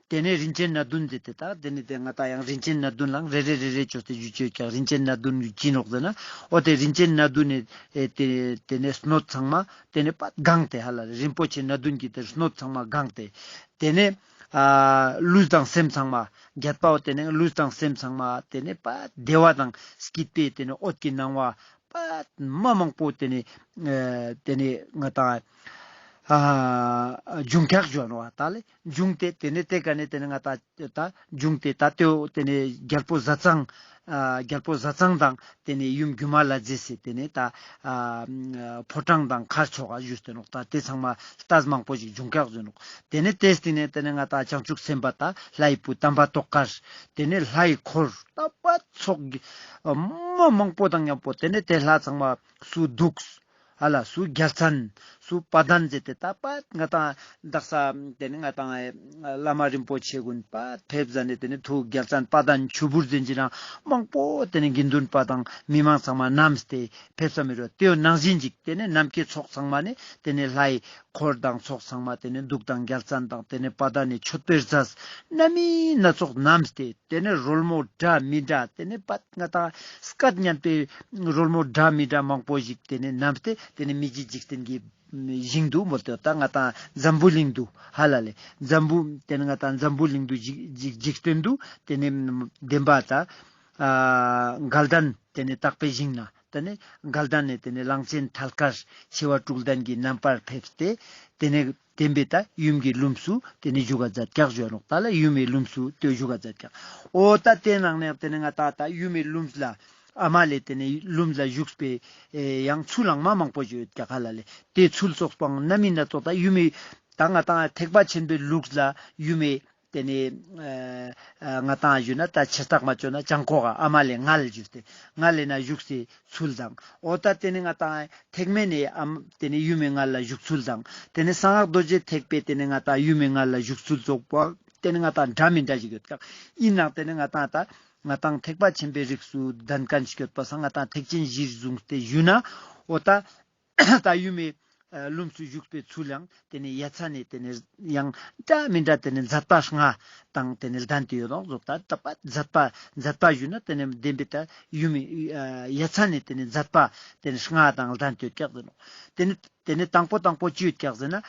དེ་ནེ་རིན་ཆེན་སྣ་བདུན་ཟེར་ཏེ་ད་དེ་ནེ་དེ་ང་ཏང་ཡང་རིན་ཆེན་སྣ་བདུན་ལའང་རེ་རེ་རེ་རེ་ཅོས་ཏེ་ཞུ་ཅེས་ཀྱང་རིན་ཆེན་སྣ་བདུན་ཅི་ནོག་ཟེར་ན། འོ་དེ་རིན་ཆེན་སྣ་བདུན་ནི་ཨེ་དེ་དེ་ནེ་སྣོད་ཚང་མ་དེ་ནེ་པ་གང་སྟེ་ཧ་ལ་རེ་རིན་པོ་ཆེ་སྣ་བདུན་གྱི་དེ་སྣོད་ཚང་མ་གང་སྟེ། དེ་ནེ་ཨ་ལུས་དང་སེམས་ཚང་མ་རྒྱལ་པོ་དེ་ནེ་ལུས་དང་སེམས་ཚང་མ་དེ་ནེ་པ་བདེ་བ་དང་སྐྱིད་པའི་དེ་ནེ་འོད་ཀྱི་སྣང་བ་པ་མ་མང་པོ་དེ་ནེ་ཨེ་དེ་ནེ་ང་ཏང་ཨ་འབྱུང་ཁག་བྱོན་ནོ་ད་ལེ་འབྱུང་སྟེ་དེ་ནེ་དེ་ཀ་ནེ་དེ་ནེ་ང་ཏང་ད་འབྱུང་སྟེ་ད་དེའོ་དེ་ནེ་རྒྱལ་པོ་བཟའ་ཚང་ཨ་རྒྱལ་པོ་བཟའ་ཚང་དང་དེ་ནེ་ཡུམ་སྒྱུ་མ་ལྷ་མཛེས་སི་དེ་ནེ་ད་ཨ་ཕོ་བྲང་དང་མཁར་ཕྱོགས་ཀ་ཞུས་ཏེ་ནོག་ད་དེ་ཚང་མ་ལྟས་མང་པོ་ཞིག་འབྱུང་ཁག་བྱོན་ནོག་དེ་ནེ་དེའི་སྟེང་ནེ་དེ་ནེ་ང་ཏང་བྱང་ཆུབ་སེམས་དཔའ་ད་ལྷའི་བུ་དམ་པ་ཏོག་དཀར། དེ་ནེ་ལྷའི་འཁོར་ད་པ་ཚོགས་ཀྱི་མ་མང་པོ་དང་མཉམ་པོ་དེ་ནེ་དེ་ལྷ་ཚང་མ་སུ་འདུག་ཧ་ལ་སུ་རྒྱལ་མཚན་སུ་བ་དན་ཟེར་ཏེ་ད་པ་ང་ཏང་དག་ས་དེ་ནེ་ང་ཏང་བླ་མ་རིན་པོ་ཆེ་ཀུན་པ་ཕེབས་ཟ་ནེ་དེ་ནེ་ཐུགས་རྒྱལ་མཚན་བ་དན་ཆུ་བུར་ཟེར་གྱི་རང་མང་པོ་དེ་ནེ་དགེ་འདུན་པ་དང་མི་མང་ཚང་མ་བསྣམས་ཏེ་ཕེབས་ས་མི་རོ། དེའོ་ནང་བཞིན་ཅིག་དེ་ནེ་ནམ་མཁའི་ཚོགས་ཚང་མ་ནེ་དེ་ནེ་ལྷའི་འཁོར་དང་ཚོགས་ཚང་མ་དེ་ནེ་གདུགས་དང་རྒྱལ་མཚན་དང་དེ་ནེ་བ་དན་ནི་མཆོད་པའི་རྫས་སྣ་མིན་སྣ་ཚོགས་བསྣམས་ཏེ། དེ་ནེ་རོལ་མོ་འདྲ་མི་འདྲ་དེ་ནེ་པ་ང་ཏང་སྐད་སྙན་པའི་རོལ་མོ་འདྲ་མི་འདྲ་མང་པོ་ཞིག་དེ་ནེ་བསྣམས་ཏེ་དེ་ནེ་མི་མཇེད་འཇིག་རྟེན་གྱི་ཞིང་དུ་མོལ་ཏེ་ད་ང་ཏང་འཛམ་བུ་གླིང་དུ་ཧ་ལ་ལེ་འཛམ་བུ་དེ་ནེ་ང་ཏང་འཛམ་བུ་གླིང་དུ་འཇིག་འཇིག་འཇིག་རྟེན་དུ་དེ་ནེ་བདེན་པ་ད་ཨ་དགའ་ལྡན་དེ་ནེ་དག་པའི་ཞིང་ན་དེ་ནེ་དགའ་ལྡན་ནི་དེ་ནེ་གླང་ཆེན་ཐལ་དཀར་མཆེ་བ་དྲུག་ལྡན་གྱི་རྣམ་པར་ཕེབས་ཏེ་དེ་ནེ་བདེན་པའི་ད་ཡུམ་གྱི་ལྷུམས་སུ་དེ་ནེ་བཞུགས་ག་མཛད་ཀྱག་ཞུ་ནོག་ད་ལེ་ཡུམ་མི་ལྷུམས་སུ་དེ་བཞུགས་ག་མཛད་ཀྱག་འོ་ད་དེ་ནང་ནེ་དེ་ནེ་ང་ཏང་ད་ཡུམ་མི་ལྷུམས་ལ་ཨ་མ་ལེ་དེ་ནེ་ལྷུམས་ལ་བཞུགས་པའི་ཨེ་ཡང་ཚུལ་ལའང་མ་མང་པོ་ཞིག་ཡོད་ཀྱག་ཧ་ལ་ལེ། དེ་ཚུལ་ཚོགས་པའང་སྣ་མིན་སྣ་ཚོགས་ད་ཡུམ་མི་ད་ང་ཏང་ཐེག་པ་ཆེན་པོའི་ལུགས་ལ་ཡུམ་མི་དེ་ནེ་ཨ་ཨ་ང་ཏང་ཞུ་ན་ད་ཆེ་རྟགས་མ་ཅོ་ན་བྱང་ཁོག་ག་ཨ་མ་ལེ་མངལ་ཞུས་ཏེ་མངལ་ལེ་ན་བཞུགས་སའི་ཚུལ་དང་། འོ་ད་དེ་ནེ་ང་ཏང་ཐེག་དམན་ནི་ཨམ་དེ་ནེ་ཡུམ་མི་མངལ་ལ་བཞུགས་ཚུལ་དང་། དེ་ནེ་གསང་སྔགས་རྡོ་རྗེ་ཐེག་པའི་དེ་ནེ་ང་ཏང་ཡུམ་མི་མངལ་ལ་བཞུགས་ཚུལ་ཚོགས་པ་དེ་ནེ་ང་ཏང་འདྲ་མི་འདྲ་ཞིག་ཡོད་ཀྱག་ཡིན་ནའང་དེ་ནེ་ང་ཏང་ད་ང་ཏང་ཐེག་པ་ཆེན་པོའི་རིགས་སུ་ལྡན་མཁན་ཞིག་ཡོད་པ་སང་ང་ཏང་ཐེག་ཆེན་གཞིར་བཟུང་སྟེ་ཞུ་ན། འོ་ད་ད་ཡུམ་མི་ལྷུམས་སུ་བཞུགས་པའི་ཚུལ་ཡང་དེ་ནེ་ཡ་མཚན་ནི་དེ་ནེ་ཡང་འདྲ་མི་འདྲ་དེ་ནེ་མཛད་པ་ལྔ་དང་དེ་ནེ་ལྡན་ཏེ་ཡོད་ནོག་ཟོག་ད་ད་པ་མཛད་པ་མཛད་པ་ཞུ་ན་དེ་ནེ་བདེན་པའི་ད་ཡུམ་མི་ཡ་མཚན་ནི་དེ་ནེ་མཛད་པ་དེ་ནེ་ལྔ་དང་ལྡན་ཏེ་ཡོད་ཀྱག་ཟེར་ནོག་དེ་ནེ་དེ་ནེ་དང་པོ་དང་པོ་ཅི་ཡོད་ཀྱག་ཟེར་ན།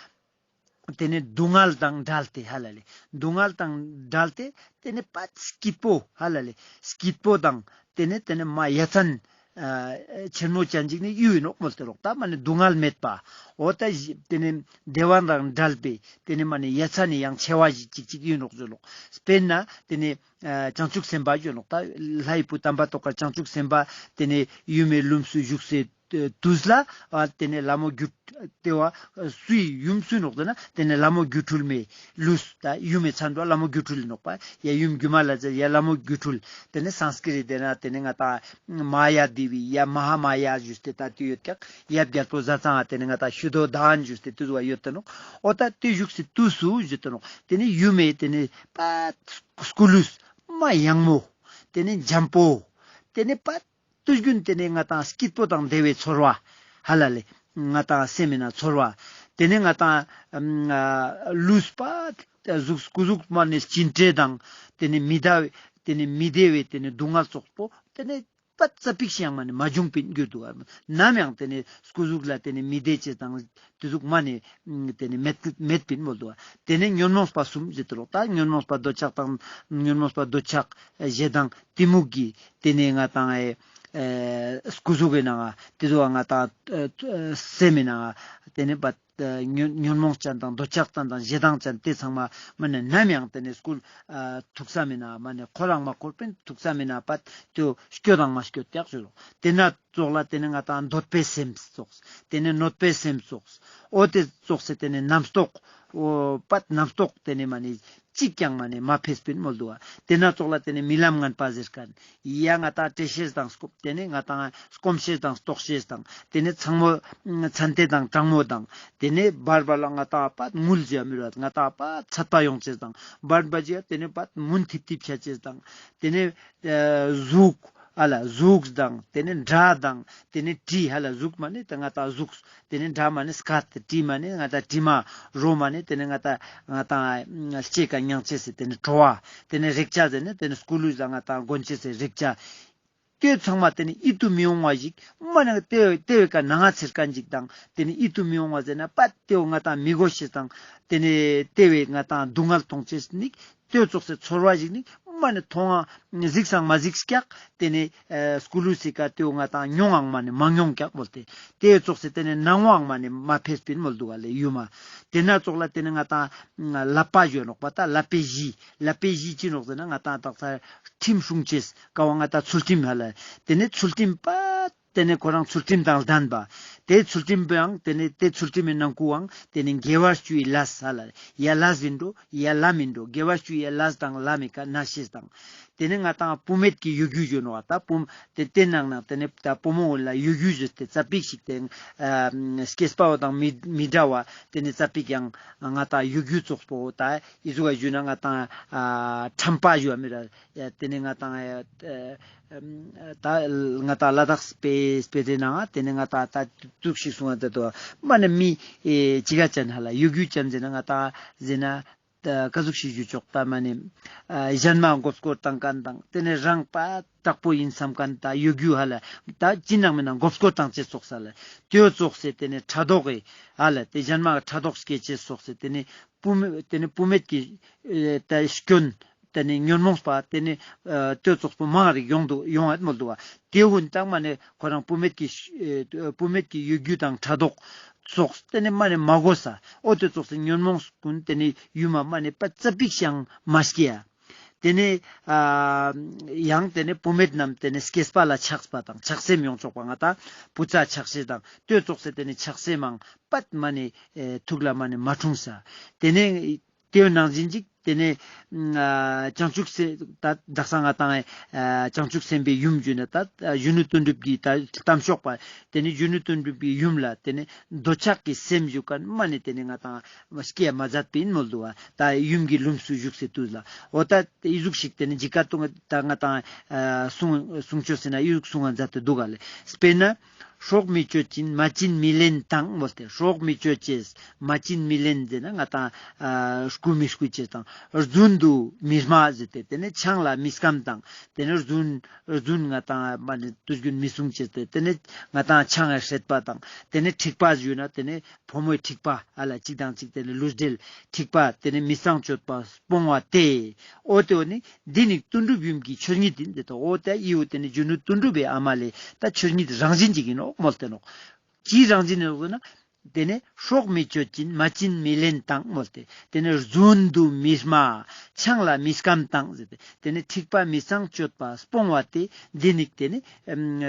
དེ་ནེ་སྡུག་བསྔལ་དང་བྲལ་ཏེ་ཧ་ལ་ལེ། སྡུག་བསྔལ་དང་བྲལ་ཏེ་དེ་ནེ་པ་སྐྱིད་པོ་ཧ་ལ་ལེ། སྐྱིད་པོ་དང་དེ་ནེ་དེ་ནེ་མ་ཡ་མཚན་ཨ་ཆེན་མོ་ཅན་ཅིག་ནི་ཡོད་ནོག་མོལ་ཏེ་ནོག་ད་མ་ནེ་སྡུག་བསྔལ་མེད་པ། འོ་ད་དེ་ནེ་བདེ་བ་དང་བྲལ་བའི་དེ་ནེ་མ་ནེ་ཡ་མཚན་ནི་ཡང་ཆེ་བ་ཞིག་ཅིག་ཅིག་ཡོད་ནོག་ཟེར་ནོག་དཔེར་ན་དེ་ནེ་ཨ་བྱང་ཆུབ་སེམས་དཔའ་ཡོད་ནོག་ད་ལྷའི་བུ་དམ་པ་ཏོག་དཀར་བྱང་ཆུབ་སེམས་དཔའ་དེ་ནེ་ཡུམ་མི་ལྷུམས་སུ་བཞུགས་སའི་དུས་ལ་ཨ་དེ་ནེ་ལྷ་མོ་སྒྱུ་དེ་བ་སུའི་ཡུམ་སུ་ནོག་ཟེར་ན་དེ་ནེ་ལྷ་མོ་སྒྱུ་འཕྲུལ་མའི་ལུས་ད་ཡུམ་མི་མཚན་པ་ལྷ་མོ་སྒྱུ་འཕྲུལ་ནོག་པ། ཡ་ཡུམ་སྒྱུ་མ་ལྷ་མཛེས་ཡ་ལྷ་མོ་སྒྱུ་འཕྲུལ། དེ་ནེ་སཾསྐྲྀཏ་དེ་ན་དེ་ནེ་ང་ཏང་མ་ཡ་དེ་བི་ཡ་མ་ཧཱ་མ་ཡ་ཞུས་ཏེ་ད་དེ་ཡོད་ཀྱག་ཡབ་རྒྱལ་པོ་བཟའ་ཚང་ང་དེ་ནེ་ང་ཏང་ཤུ་དོ་དཱན་ཞུས་ཏེ་དེ་ཟུག་ཡོད་དེ་ནོག་འོ་ད་དེ་བཞུགས་སའི་དུས་སུ་ཞུས་ཏེ་ནོག་དེ་ནེ་ཡུམ་མི་དེ་ནེ་པ་སྐུ་ལུས་མ་ཡང་མོ་དེ་ནེ་འཇམ་པོ་དེ་ནེ་པ་དུས་རྒྱུན་དེ་ནེ་ང་ཏང་སྐྱིད་པོ་དང་བདེ་བའི་ཚོར་བ་ཧ་ལ་ལེ་ང་ཏང་སེམས་མི་ན་ཚོར་བ། དེ་ནེ་ང་ཏང་ཨ་ལུས་པ་གཟུགས་སྐུ་གཟུགས་མ་ནེ་ཅི་འདྲ་དང་དེ་ནེ་མི་བདེ་དེ་ནེ་མི་བདེ་བའི་དེ་ནེ་སྡུག་བསྔལ་ཙོགས་པོ་དེ་ནེ་པ་ཙ་པིག་ཤིག་ཡང་མ་ནེ་མ་བྱུང་པིན་གྱུར་འདུག་ནམ་ཡང་དེ་ནེ་སྐུ་གཟུགས་ལ་དེ་ནེ་མི་བདེ་ཅེས་དང་དེ་ཟུག་མ་ནེ་དེ་ནེ་མེད་མེད་པིན་མོལ་འདུག་དེ་ནེ་ཉོན་མོངས་པ་གསུམ་ཟེར་ཏེ་ནོག་ད་ཉོན་མོངས་པ་འདོད་ཆགས་དང་ཉོན་མོངས་པ་འདོད་ཆགས་ཞེ་སྡང་གཏི་མུག་གི་དེ་ནེ་ང་ཏང་ཨེ་ཨེ་སྐུ་གཟུགས་ཀྱི་ནང་ང་དེ་ཚོ་ང་ཏང་ཨེ་སེམས་མི་ནང་ང་དེ་ནེ་པ་ཨེ་ཉོན་ཉོན་མོངས་ཅན་དང་འདོད་ཆགས་ཅན་དང་ཞེ་སྡང་ཅན་དེ་ཚང་མ་མ་ནེ་ནམ་ཡང་དེ་ནེ་སྐུ་ཨ་ཐུག་ས་མི་ནང་ང་མ་ནེ་འཁོར་རང་མ་འཁོར་པིན་ཐུག་ས་མི་ནང་ང་པ་དེ་སྐྱོད་དང་མ་སྐྱོད་ཀྱག་ཞུ་རོག་དེ་ན་ཙོགས་ལ་དེ་ནེ་ང་ཏང་འདོད་པའི་སེམས་ཙོགས། དེ་ནེ་གནོད་པའི་སེམས་ཙོགས། འོ་དེ་ཙོགས་སེ་དེ་ནེ་རྣམ་རྟོག་འོ་པ་རྣམ་རྟོག་དེ་ནེ་མ་ནེ་ གཅིག་ཀྱང་མ་ནེ་མ་ཕེས་པིན་མོལ་དུག་ག། ཏེ་ན་ཙོགས་ལ་ཏེ་ནེ་རྨི་ལམ་ངན་པ་ཟེར་ཁན། ཡ་ང་ཏང་བཀྲེས་ཤེས་དང་སྐོམ་ཏེ་ནེ་ང་ཏང་སྐོམ་ཤེས་དང་ལྟོགས་ཤེས་དང་ཏེ་ནེ་ཚང་མོ་ཚན་ཏེ་དང་གྲང་མོ་དང་ཏེ་ནེ་བར་བར་ལ་ང་ཏང་པ་ངུལ་ཟེར་མི་རུ་ང་ཏང་པ་ཚད་པ་ཡོང་ཅེས་དང་བར་བར་ཅིག་ཏེ་ནེ་པ་མུན་ཐིབ་ཐིབ་ཆ་ཅེས་དང་ཏེ་ནེ་ཨ་ཟུག་ཧ་ལ་ཟུག་དང་ཏེ་ནེ་དྲ་དང་ཏེ་ནེ་དྲི་ཧ་ལ་ཟུག་མ་ནེ་ཏེ་ང་ཏང་ཟུག་ཏེ་ནེ་དྲ་མ་ནེ་སྐད་དྲི་མ་ནེ་ང་ཏང་དྲི་མ་རོ་མ་ནེ་ཏེ་ནེ་ང་ཏང་ང་ཏང་ལྕེ་ཀ་མྱང་ཅེས་སི་ཏེ་ནེ་བྲོ་བ་ཏེ་ནེ་རེག་བྱ་ཟེར་ནེ་ཏེ་ནེ་སྐུ་ལུས་ལ་ང་ཏང་གོན་ཅེས་སི་རེག་བྱ། ཏེ་ཚང་མ་ཏེ་ནེ་ཡིད་དུ་མི་འོང་བ་ཞིག་མ་ནེ་ཏེ་ཏེ་བའི་ཀ་ནང་ང་ཚེར་ཁན་ཞིག་དང་ཏེ་ནེ་ཡིད་དུ་མི་འོང་བ་ཟེར་ན་པ་ཏེ་བོ་ང་ཏང་མི་གོ་ཤེས་དང་ཏེ་ནེ་ཏེ་བའི་ང་ཏང་སྡུག་བསྔལ་མཐོང་ཅེས་ནི་ཏེ་ཙོགས་སི་ཚོར་བ་ཞིག་ནི་མ་ནེ་མཐོང་ང་གཟིགས་སང་མ་གཟིགས་ཀྱག། ཏེ་ནེ་ཨ་སྐུ་ལུས་སི་ཀ་ཏེ་བོ་ང་ཏང་མྱོང་ངང་མ་ནེ་མ་མྱོང་ཀྱག་མོལ་ཏེ། ཏེ་ཙོགས་སི་ཏེ་ནེ་སྣང་བའང་མ་ནེ་མ་ཕེས་པིན་མོལ་དུག་ག་ལེ་ཡུམ་མ། ཏེ་ན་ཙོགས་ལ་ཏེ་ནེ་ང་ཏང་ཀླད་པ་ཞུ་ནོག་པ་ད་ཀླད་པའི་གཞི། ཀླད་པའི་གཞི་ཅི་ནོག་ཟེར་ན་ང་ཏང་དག་ས་ཁྲིམས་སྲུང་ཅེས་ཀ་བོ་ང་ཏང་ཚུལ་ཁྲིམས་ཧ་ལ། ཏེ་ནེ་ཚུལ་ཁྲིམས་པ་ཏེ་ནེ་ཁོ་རང་ཚུལ་ཁྲིམས་དང་ལྡན་པ། ཏེ་ཚུལ་ཁྲིམས་པའང་ཏེ་ནེ་ཏེ་ཚུལ་ཁྲིམས་མི་ནང་ཀུའང་ཏེ་ནེ་དགེ་བ་བཅུའི་ལས་ཧ་ལ། ཡ་ལས་ཨིན་འགྲོ་ཡ་ལམ་ཨིན་འགྲོ་དགེ་བ་བཅུའི་ཡ་ལས་དང་ལམ་མི་ཀ་ན་ཤེས་དང་། ཏེ་ནེ་ང་ཏང་བུད་མེད་ཀྱི་གཡོ་སྒྱུ་ཞུ་ནོག་ད་བུ་ཏེ་ཏེ་ནང་ན་ཏེ་ནེ་ད་བུ་མོ་ལ་གཡོ་སྒྱུ་ཞུས་ཏེ་ཙ་པིག་ཞིག་ཏེ་ཨ་སྐྱེས་པ་བོ་དང་མི་མི་འདྲ་བ་ཏེ་ནེ་ཙ་པིག་ཡང་ང་ཏང་གཡོ་སྒྱུ་ཙོགས་པོ་ད་ཨི་ཟུག་ག་ཞུ་ན་ང་ཏང་ཨ་ཁྲམ་པ་ཞུ་བ་མི་ར་ཡ་ཏེ་ནེ་ང་ཏང་ཨ་ད་ང་ཏང་ལ་དྭགས་སྤེ་སྤེ་རེ་ནང་ཏེ་ནེ་ང་ཏང་ད་ཙུག་ཞིག་གསུང་བ་ད་དོ་མ་ནེ་མི་ཨེ་ཅི་ག་ཅན་ཧ་ལ་གཡོ་སྒྱུ་ཅན་ཟེར་ན་ང་ཏང་ཟེར་ན། ད་ཀ་ཟུག་ཞིག་ཞུ་ཆོག་ད་མ་ནེ་ཨ་གཞན་མ་མགོ་སྐོར་བཏང་ཁན་དང་ཏེ་ནེ་རང་པ་དྲག་པོ་ཨིན་སམ་ཁན་ད་གཡོ་སྒྱུ་ཧ་ལ་ད་ཅི་ནང་མི་ནང་མགོ་སྐོར་བཏང་ཅེས་ཙོགས་ས་ལ་ཏེ་ཙོགས་སེ་ཏེ་ནེ་ཕྲག་དོག་གི་ཧ་ལ་ཏེ་གཞན་མ་ཕྲག་དོག་སྐྱེ་ཅེས་ཙོགས་སེ་ཏེ་ནེ་བུད་མེད་ཏེ་ནེ་བུད་མེད་ཀྱི་ཨེ་ད་སྐྱོན་ཏེ་ནེ་ཉོན་མོངས་པ་ཏེ་ནེ་ཨ་ཏེ་ཙོགས་པོ་མང་རིག་ཡོང་དུ་ཡོང་ཡོད་མོལ་དུག་པ། ཏེ་ཀུན་ད་མ་ནེ་ཁོ་རང་བུད་མེད་ཀྱི་ཨེ་བུད་མེད་ཀྱི་གཡོ་སྒྱུ་དང་ཕྲག་དོག་ཙོགས་ཏེ་ནེ་མ་ནེ་མ་གོས་ས། འོ་ཏེ་ཙོགས་སེ་ཉོན་མོངས་ཀུན་ཏེ་ནེ་ཡུམ་མ་མ་ནེ་པ་ཙ་པིག་ཤང་མ་སྐྱེ་ཡ། ཏེ་ནེ་ཨ་ཡང་ཏེ་ནེ་བུད་མེད་རྣམས་ཏེ་ནེ་སྐྱེས་པ་ལ་ཆགས་པ་དང་ཆགས་སེམས་ཡོང་ཆོག་པ་ང་ཏང་བུ་ཚ་ཆགས་ཤེས་དང་ཏེ་ཙོགས་སེ་ཏེ་ནེ་ཆགས་སེམས་མང་པད་མ་ནེ་ཨེ་ཐུགས་ལ་མ་ནེ་མ་འཁྲུངས་ས། ཏེ་ནེ་ཏེའི་ནང་བཞིན་ཅིག་ཏེ་ནེ་ཨ་བྱང་ཆུབ་སེམས་ད་དག་ས་ང་ཏང་ཨ་བྱང་ཆུབ་སེམས་དཔའི་ཡུམ་ཞུ་ན་ད་གཞོན་ནུ་དོན་གྲུབ་ཀྱི་ད་གཏམ་ཤོག་པ་ཏེ་ནེ་གཞོན་ནུ་དོན་གྲུབ་ཀྱི་ཡུམ་ལ་ཏེ་ནེ་འདོད་ཆགས་ཀྱི་སེམས་ཞུ་ཁན་མ་ནེ་ཏེ་ནེ་ང་ཏང་སྐྱེ་མ་མཛད་པིན་མོལ་དུག་པ། ད་ཡུམ་གྱི་ལྷུམས་སུ་ཞུགས་སེ་དུས་ལ་འོ་ད་ཨི་ཟུག་ཞིག་ཏེ་ནེ་ཇི་ཀ་ཏུང་ད་ང་ཏང་ཨ་གསུང་གསུང་ཆོས་ཟེར་ན་ཨི་ཟུག་གསུང་ང་མཛད་དེ་དུག་ག་ལེ། དཔེར་ན། སྲོག་མི་གཅོད་ཅིང་མ་བྱིན་མི་ལེན་དང་མོལ་ཏེ། སྲོག་མི་གཅོད་ཅེས་མ་བྱིན་མི་ལེན་ཟེར་ན་ང་ཏང་ཨ་རྐུ་མི་རྐུ་ཅེས་དང་རྫུན་དུ་མི་སྨྲ་ཟེར་ཏེ་ཏེ་ནེ་ཆང་ལ་མི་སྐམ་དང་ཏེ་ནེ་རྫུན་རྫུན་ང་ཏང་མ་ནེ་དུས་རྒྱུན་མི་གསུང་ཅེས་ཏེ་ཏེ་ནེ་ང་ཏང་ཆང་ངི་སྲེད་པ་དང་ཏེ་ནེ་འཁྲིག་པ་ཞུ་ན་ཏེ་ནེ་ཕོ་མོའི་འཁྲིག་པ་ཨ་ལ་གཅིག་དང་གཅིག་ཏེ་ནེ་ལུས་འབྲེལ་འཁྲིག་པ་ཏེ་ནེ་མི་གཙང་སྤྱོད་པ་སྤོང་བ་སྟེ། འོ་ཏེ་འོ་ནི་འདི་ནི་དོན་གྲུབ་ཡུམ་གྱི་ཆོས་ཉིད་ཡིན་ཏེ་དོ། འོ་ཏེ་ཨི་འོ་ཏེ་ནི་གཞོན་ནུ་དོན་གྲུབ་པའི་ཨ་མ་ལེ་ད་ཆོས་ཉིད་རང་བཞིན་ཅིག་ཡིན་ནོག་མོལ་ཏེ་ནོག། ཅིའི་རང་བཞིན་ཡིན་ནོག་ཟེར་ན། ཏེ་ནེ་སྲོག་མི་གཅོད་ཅིང་མ་བྱིན་མི་ལེན་དང་མོལ་ཏེ། ཏེ་ནེ་རྫུན་དུ་མི་སྨྲ། ཆང་ལ་མི་སྐམ་དང་ཟེར་ཏེ། ཏེ་ནེ་འཁྲིག་པ་མི་གཙང་སྤྱོད་པ་སྤོང་བ་སྟེ། འདི་ནི་ཏེ་ནེ་ཨམ་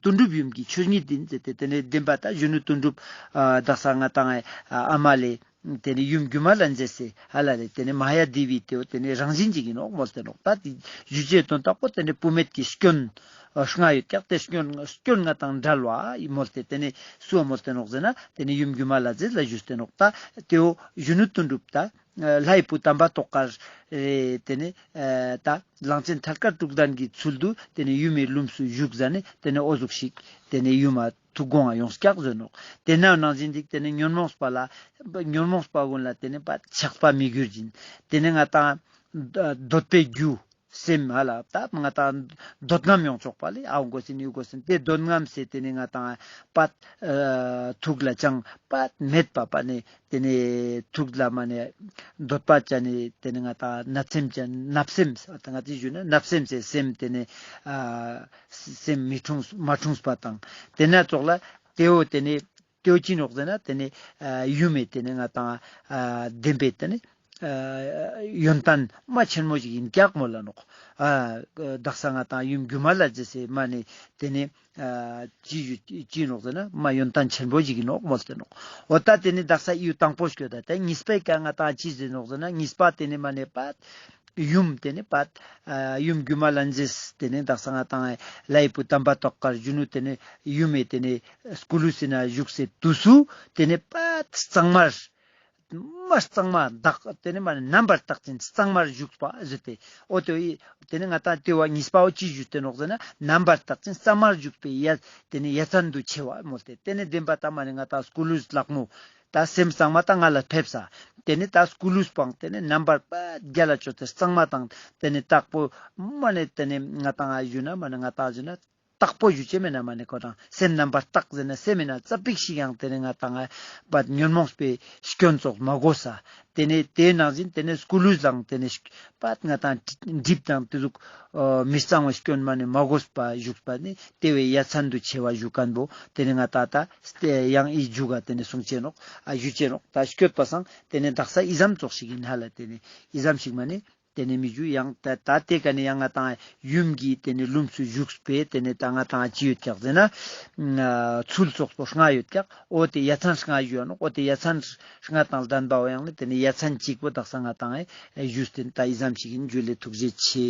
དོན་གྲུབ་ཡུམ་གྱི་ཆོས་ཉིད་ཡིན་ཟེར་ཏེ། ཏེ་ནེ་བདེན་པ་ད་གཞོན་ནུ་དོན་གྲུབ་ཨ་དག་ས་ང་ཏང་ཨ་ཨ་མ་ལེ། ཏེ་ནེ་ཡུམ་སྒྱུ་མ་ལྷ་མཛེས་སེ་ཧ་ལ་ལེ། ཏེ་ནེ་མ་ཡ་དེ་བི་ཏེ་འོ་ཏེ་ནེ་རང་བཞིན་ཅིག་ཡིན་ནོག་མོལ་ཏེ་ནོག། ད་ཏེ་ཞུ་ཅེས་དོན་དག་པོ་ཏེ་ནེ་བུད་མེད་ཀྱི་སྐྱོན་ཨ་ལྔ་ཡོད་ཀྱག། ཏེ་སྐྱོན་སྐྱོན་ལྔ་དང་བྲལ་བ་མོལ་ཏེ་ཏེ་ནེ་སུའ་མོལ་ཏེ་ནོག་ཟེར་ན་ཏེ་ནེ་ཡུམ་སྒྱུ་མ་ལྷ་མཛེས་ལ་ཞུས་ཏེ་ནོག། ད་ཏེ་འོ་གཞོན་ནུ་དོན་གྲུབ་ད་ལྷའི་བུ་དམ་པ་ཏོག་དཀར་རེ་ཏེ་ནེ་ཨ་ད་གླང་ཆེན་ཐལ་དཀར་དྲུག་ལྡན་གྱི་ཚུལ་དུ་ཏེ་ནེ་ཡུམ་མི་ལྷུམས་སུ་ཞུགས་ཟ་ནེ་ཏེ་ནེ་འོ་ཟུག་ཞིག་ཏེ་ནེ་ཡུམ་མ་ཐུགས་དགོངས་ཡོངས་ཀྱག་ཟེར་ནོག། ཏེ་ན་ནང་བཞིན་ཅིག་ཏེ་ནེ་ཉོན་མོངས་པ་ལ་ཉོན་མོངས་པ་ཀུན་ལ་ཏེ་ནེ་པ་ཆགས་པ་མི་འགྱུར་ཞིང་ཏེ་ནེ་ང་ཏང་འདོད་པའི་རྒྱུ་སེམས་ཧ་ལ་ད་ང་ཏང་འདོད་རྔམ་ཡོང་ཆོག་པ་ལེ། ཨའོ་དགོས་ཟེར་ནི་ཡུ་དགོས་ཟེར་ཏེ་འདོད་རྔམ་སེ་ཏེ་ནེ་ང་ཏང་པ་ཐུགས་ལ་ཅང་པ་མེད་པ་པ་ནེ་ཏེ་ནེ་ཐུགས་ལ་མ་ནེ་འདོད་པ་ཅན་ནི་ཏེ་ནེ་ང་ཏང་བརྣབ་སེམས་ཅན་བརྣབ་སེམས་ང་ཏི་ཞུ་ན་བརྣབ་སེམས་སེ་སེམས་ཏེ་ནེ་ཨ་སེམས་མི་འཁྲུངས་མ་འཁྲུངས་པ་དང་ཏེ་ན་ཙོགས་ལ་ཏེ་འོ་ཏེ་ནེ་ཏེ་འོ་ཅི་ནོག་ཟེར་ན་ཏེ་ནེ་ཨ་ཡུམ་མེ་ཏེ་ནེ་ང་ཏང་ཨ་བདེན་པའི་ཏེ་ནེ་ ཨ་ཡོན་ཏན་མ་ཆེན་མོ་ཞིག་ཨིན་ཀྱག་མོལ་ལ་ནོག། ཨ་དག་ས་ང་ཏང་ཡུམ་གུ་མ་ལ་ཟེར་སེ་མ་ནེ་ཏེ་ནེ་ཨ་ཅི་ཞུ་ཅི་ནོག་ཟེར་ན་མ་ཡོན་ཏན་ཆེན་པོ་ཞིག་ཨིན་ནོག་མོལ་ཏེ་ནོག། འོ་ད་ཏེ་ནེ་དག་ས་ཡུ་དང་པོ་སྐྱོད་ད་ཏེ་གཉིས་པའི་ཀ་ང་ཏང་ཅི་ཟེར་ནོག་ཟེར་ན་གཉིས་པ་ཏེ་ནེ་མ་ནེ་པད་ཡུམ་ཏེ་ནེ་པད་ཨ་ཡུམ་གུ་མ་ལ་ཟེར་ཏེ་ནེ་དག་ས་ང་ཏང་ལྷའི་བུ་དམ་པ་ཏོག་དཀར་གཞོན་ནུ་ཏེ་ནེ་ཡུམ་མེ་ཏེ་ནེ་སྐུ་ལུས་སི་ན་བཞུགས་སེ་དུས་སུ་ཏེ་ནེ་པད་གཙང་མར་མ་གཙང་མ་དག་ཏེ་ནེ་མ་ནེ་རྣམ་པར་དག་ཅིང་གཙང་མར་བཞུགས་པ་ཟེར་ཏེ། འོ་ཏེ་ཏེ་ནེ་ང་ཏང་ཏེ་བོ་གཉིས་པའོ་ཅི་ཞུ་ཏེ་ནོག་ཟེར་ན་རྣམ་པར་དག་ཅིང་གཙང་མར་བཞུགས་པའི་ཡ་ཏེ་ནེ་ཡ་མཚན་དུ་ཆེ་བ་མོལ་ཏེ། ཏེ་ནེ་བདེན་པ་ད་མ་ནེ་ང་ཏང་སྐུ་ལུས་ལག་མོ་ད་སེམས་གཙང་མ་ད་ང་ལ་ཕེབས་ས། ཏེ་ནེ་ད་སྐུ་ལུས་པའང་ཏེ་ནེ་རྣམ་པར་པད་རྒྱལ་ལ་ཅོས་ཏེ་གཙང་མ་དང་ཏེ་ནེ་དག་པོ་མ་ནེ་ཏེ་ནེ་ང་ཏང་ཨ་ཞུ་ན་མ་ནེ་ང་ཏང་ཞུ་ན། དག་པོ་ཞུ་ཅེས་མེད་ན་མ་ནེ་ཁོ་རང་སེམས་རྣམ་པར་དག་ཟེར་ན་སེམས་མེད་ན་ཙ་པིག་ཞིག་ཡང་ཏེ་ནེ་ང་ཏང་ང་པད་ཉོན་མོངས་པའི་སྐྱོན་ཙོགས་མ་གོས་ས། ཏེ་ནེ་ཏེའི་ནང་བཞིན་ཏེ་ནེ་སྐུ་ལུས་ལའང་ཏེ་ནེ་པད་ང་ཏང་གྲིབ་དང་ཏེ་ཟུག་མི་གཙང་བའི་སྐྱོན་མ་ནེ་མ་གོས་པ་བཞུགས་པ་ནི་ཏེ་བོའི་ཡ་མཚན་དུ་ཆེ་བ་ཞུ་ཁན་བོ་ཏེ་ནེ་ང་ཏང་ད་ཡང་ཨི་མཇུག་ག་ཏེ་ནེ་གསུང་ཅེས་ནོག་ཨ་ཞུ་ཅེས་ནོག། ད་སྐྱོད་པ་སང་ཏེ་ནེ་དག་ས་ཨི་ཙམ་ཙོགས་ཤིག་ཨིན་ཧ་ལ། ཏེ་ནེ་ཨི་ཙམ་ཞིག་མ་ནེ་ཏེ་ནེ་མི་ཞུ་ཡང་ད་ད་ཏེ་ཀ་ནེ་ཡང་ང་ཏང་ཡུམ་གྱི་ཏེ་ནེ་ལྷུམས་སུ་བཞུགས་པའི་ཏེ་ནེ་ད་ང་ཏང་ཅི་ཡོད་ཀྱག་ཟེར་ན་ཨ་ཚུལ་ཙོགས་པོ་ལྔ་ཡོད་ཀྱག། འོ་ཏེ་ཡ་མཚན་ལྔ་ཞུ་ཡ་ནོག། འོ་ཏེ་ཡ་མཚན་ལྔ་དང་ལྡན་པའོ་ཡང་ནི་ཏེ་ནེ་ཡ་མཚན་གཅིག་པོ་དག་ས་ང་ཏང་ཨེ་ཞུས་ཏེ་ད་ཨི་ཙམ་ཞིག་ཨིན། ཇུ་ལེ་ཐུགས་རྗེ་ཆེ།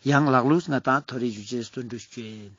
ཡང་ལག་ལུས་ང་ཏང་ཐོ་རེ་ཞུ་ཅེས་སུ་འགྲུབ་ཅེས།